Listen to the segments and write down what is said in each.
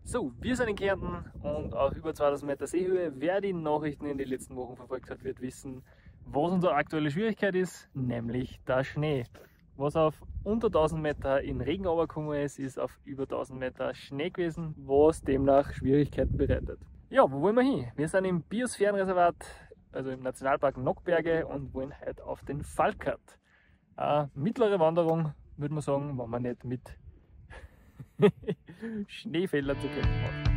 So, wir sind in Kärnten und auf über 2000 Meter Seehöhe. Wer die Nachrichten in den letzten Wochen verfolgt hat, wird wissen, was unsere aktuelle Schwierigkeit ist, nämlich der Schnee. Was auf unter 1000 Meter in Regen runtergekommen ist, ist auf über 1000 Meter Schnee gewesen, was demnach Schwierigkeiten bereitet. Ja, wo wollen wir hin? Wir sind im Biosphärenreservat, also im Nationalpark Nockberge und wollen heute auf den Falkert. Mittlere Wanderung, würde man sagen, wenn man nicht mit Schneefelder zu kämpfen hat.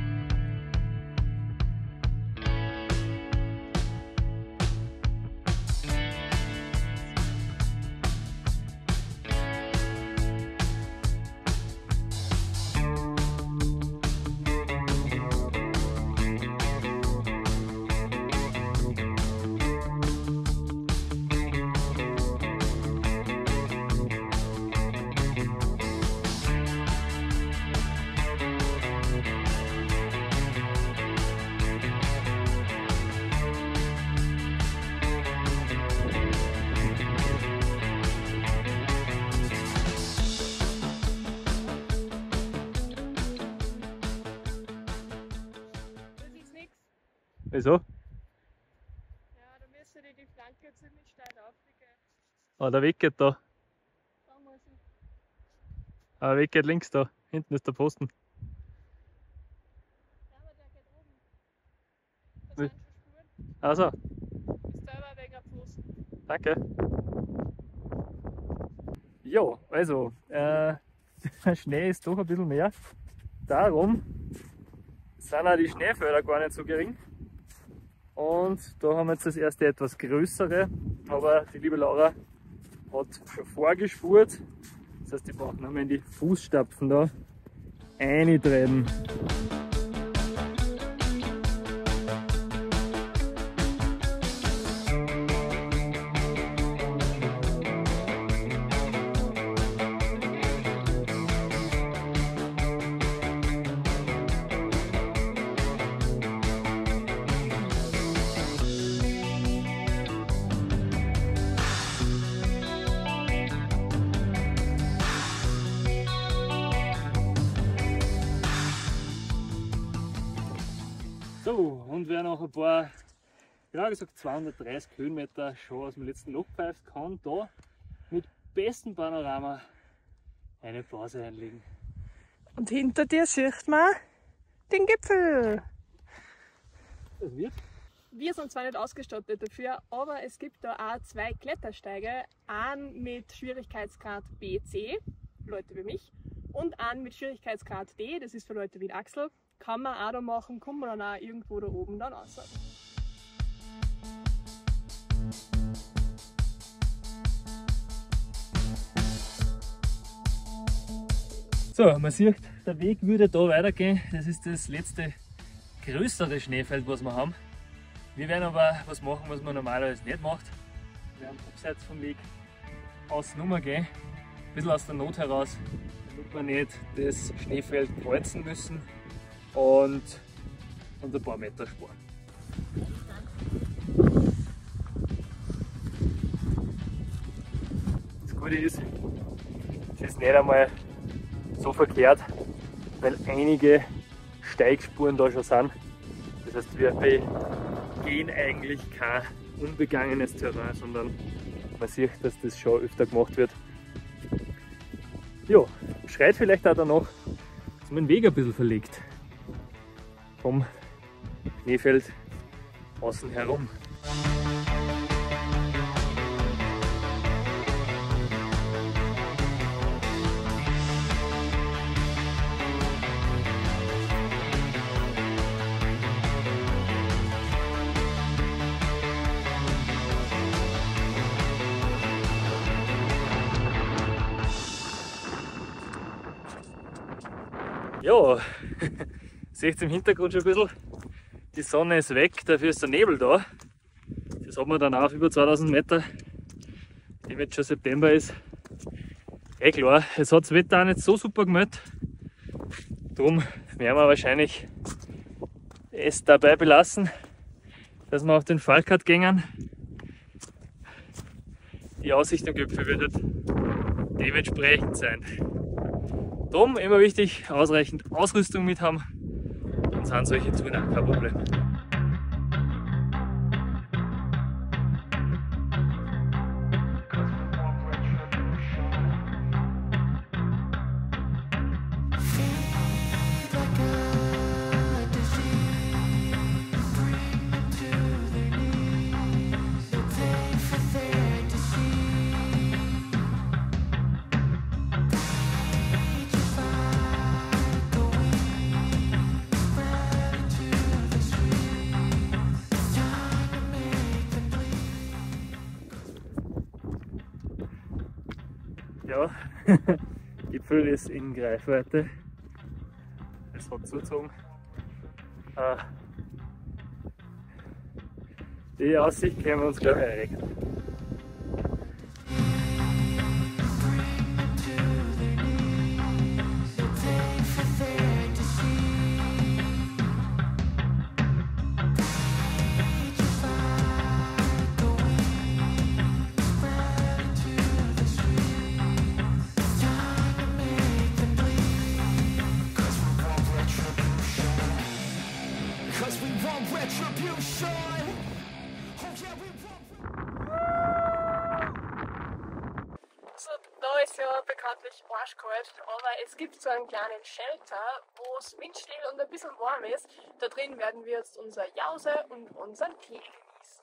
Wieso? Ja, da müsste die Flanke ziemlich steil aufgehen. Ah, der Weg geht da. Da muss ich. Ah, der Weg geht links da. Hinten ist der Posten. Ja, aber der geht oben. Da sind schon Spuren. Also. Ist selber wegen am Posten. Danke. Jo, also, der Schnee ist doch ein bisschen mehr. Darum sind auch die Schneefelder gar nicht so gering. Und da haben wir jetzt das erste etwas größere, aber die liebe Laura hat schon vorgespurt. Das heißt, die brauchen nochmal in die Fußstapfen da eintreten. So, und wer noch ein paar, genau gesagt 230 Höhenmeter schon aus dem letzten Loch pfeift, kann da mit bestem Panorama eine Pause einlegen. Und hinter dir sieht man den Gipfel. Das wird. Wir sind zwar nicht ausgestattet dafür, aber es gibt da auch zwei Klettersteige, einen mit Schwierigkeitsgrad BC, Leute wie mich, und einen mit Schwierigkeitsgrad D, das ist für Leute wie Axel. Kann man auch da machen, kommt man dann auch irgendwo da oben dann raus. So, man sieht, der Weg würde da weitergehen. Das ist das letzte größere Schneefeld, was wir haben. Wir werden aber was machen, was man normalerweise nicht macht. Wir werden abseits vom Weg außen rum gehen, ein bisschen aus der Not heraus, damit wir nicht das Schneefeld kreuzen müssen und ein paar Meter sparen. Das Gute ist, es ist nicht einmal so verkehrt, weil einige Steigspuren da schon sind. Das heißt, wir begehen eigentlich kein unbegangenes Terrain, sondern man sieht, dass das schon öfter gemacht wird. Jo, schreit vielleicht auch danach, dass man den Weg ein bisschen verlegt. Vom Schneefeld außen herum. Ja, seht ihr im Hintergrund schon ein bisschen, die Sonne ist weg, dafür ist der Nebel da. Das hat man dann auch auf über 2000 Meter, dem jetzt schon September ist. Eh klar, es hat das Wetter auch nicht so super gemeldet. Darum werden wir wahrscheinlich es dabei belassen, dass wir auf den Falkert gehen. Die Aussicht am Gipfel wird halt dementsprechend sein. Drum immer wichtig, ausreichend Ausrüstung mit haben. Dann sind solche Touren auch kein Problem. Ja, Gipfel ist in Greifweite. Es hat zugezogen. Die Aussicht können wir uns, glaube ich, erregen. So, da ist ja bekanntlich arschkalt, aber es gibt so einen kleinen Shelter, wo es windstill und ein bisschen warm ist. Da drin werden wir jetzt unser Jause und unseren Tee genießen.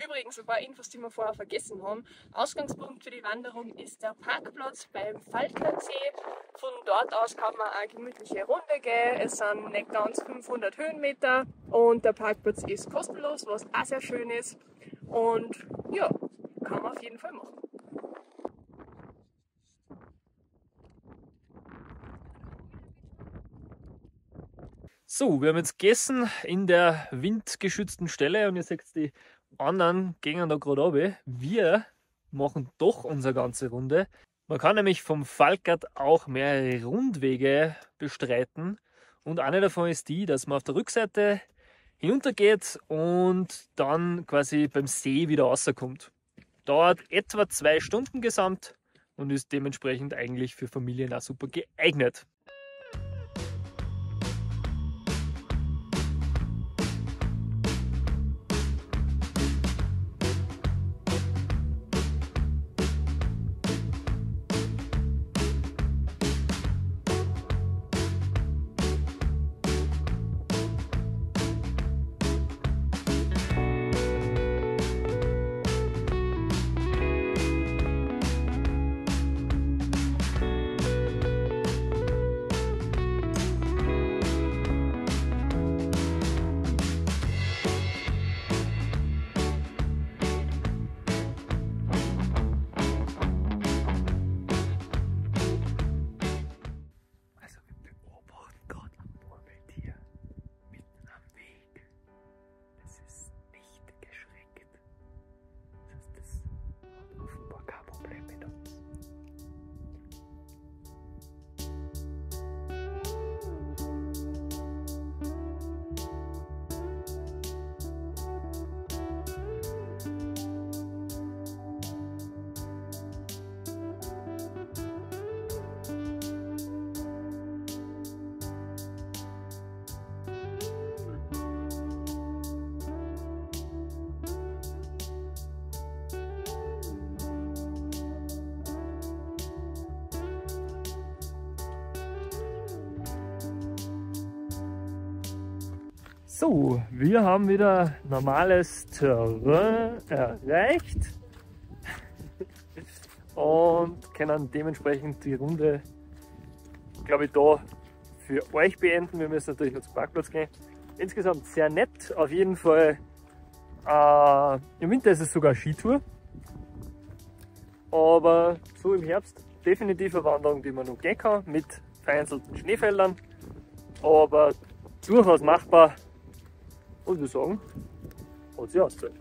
Übrigens, ein paar Infos, die wir vorher vergessen haben. Ausgangspunkt für die Wanderung ist der Parkplatz beim Falkertsee. Von dort aus kann man eine gemütliche Runde gehen. Es sind nicht ganz 500 Höhenmeter und der Parkplatz ist kostenlos, was auch sehr schön ist. Und ja, kann man auf jeden Fall machen. So, wir haben jetzt gegessen in der windgeschützten Stelle und ihr seht, die anderen gehen da gerade runter. Wir machen doch unsere ganze Runde. Man kann nämlich vom Falkert auch mehrere Rundwege bestreiten und eine davon ist die, dass man auf der Rückseite hinuntergeht und dann quasi beim See wieder rauskommt. Dauert etwa 2 Stunden gesamt und ist dementsprechend eigentlich für Familien auch super geeignet. So, wir haben wieder normales Terrain erreicht und können dementsprechend die Runde, glaube ich, da für euch beenden. Wir müssen natürlich noch zum Parkplatz gehen. Insgesamt sehr nett, auf jeden Fall. Im Winter ist es sogar eine Skitour, aber so im Herbst definitiv eine Wanderung, die man noch gehen kann, mit vereinzelten Schneefeldern, aber durchaus machbar. Und wir sagen, hat sich ausgezahlt.